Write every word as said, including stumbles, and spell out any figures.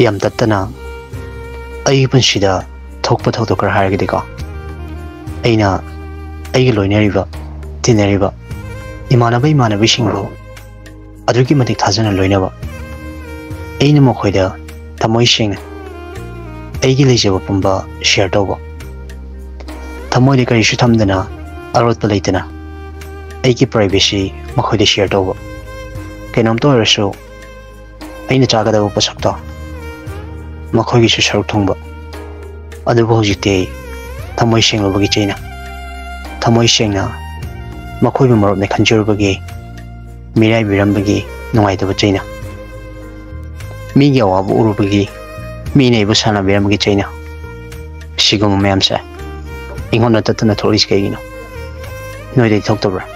ꯌꯥꯝ ꯇꯠꯇꯅ ꯑꯩꯒꯤ ꯄꯨꯟꯁꯤꯗ ꯊꯣꯛꯄ ꯊꯧꯗꯣꯛ ꯈꯔ ꯍꯥꯏꯔꯒꯗꯤꯀꯣ, ꯑꯩꯅ ꯑꯩꯒ ꯂꯣꯏꯅꯔꯤꯕ, ꯇꯤꯟꯅꯔꯤꯕ ꯏꯃꯥꯟꯅꯕ ꯏꯃꯥꯟꯅꯕꯤꯁꯤꯡꯕꯨ ꯑꯗꯨꯛꯀꯤ ꯃꯇꯤꯛ ꯊꯥꯖꯅ ꯂꯣꯏꯅꯕ, ꯑꯩꯅ ꯃꯈꯣꯏꯗ ꯊꯃꯣꯏ ꯁꯦꯡꯅ ꯑꯩꯒꯤ ꯂꯩꯖꯕ ꯄꯨꯝꯕ ꯁꯤꯌꯔ ꯇꯧꯕ, ꯊꯃꯣꯏꯗ ꯀꯔꯤꯁꯨ ꯊꯝꯗꯅ, ꯑꯔꯣꯠꯄ ꯂꯩꯇꯅ ꯑꯩꯒꯤ ꯄ꯭ꯔꯥꯏꯚꯦꯁꯤ ꯃꯈꯣꯏꯗ ꯁꯤꯌꯔ ꯇꯧꯕ, ꯀꯩꯅꯣꯝꯇ ꯑꯣꯏꯔꯁꯨ ꯑꯩꯅ ꯆꯥꯒꯗꯕ ꯄꯣꯠꯁꯛꯇꯣ ꯃꯈꯣꯏꯒꯤꯁꯨ ꯁꯔꯨꯛ ꯊꯨꯡꯕ꯫ ꯑꯗꯨꯕꯨ ꯍꯧꯖꯤꯛꯇꯤ ꯑꯩ ꯊꯃꯣꯏ ꯁꯦꯡꯂꯨꯕꯒꯤ ꯆꯩꯅ, ꯊꯃꯣꯏ ꯁꯦꯡꯅ ꯃꯈꯣꯏꯕꯨ ꯃꯔꯨꯞꯅ ꯈꯟꯖꯔꯨꯕꯒꯤ ꯃꯤꯔꯥꯏꯕꯤꯔꯝꯕꯒꯤ ꯅꯨꯡꯉꯥꯏꯇꯕ ꯆꯩꯅ, ꯃꯤꯒꯤ ꯑꯋꯥꯕ ꯎꯔꯨꯕꯒꯤ ꯃꯤꯅ ꯑꯩꯕꯨ ꯁꯥꯟꯅꯕꯤꯔꯝꯕꯒꯤ ꯆꯩꯅ, ꯁꯤꯒꯨꯝꯕ ꯃꯌꯥꯝꯁꯦ ꯑꯩꯉꯣꯟꯗ ꯇꯠꯇꯅ ꯊꯣꯛꯂꯤꯁꯤ ꯀꯩꯒꯤꯅꯣ? ꯅꯣꯏꯗꯗꯤ ꯊꯣꯛꯇꯕ꯭ꯔꯥ?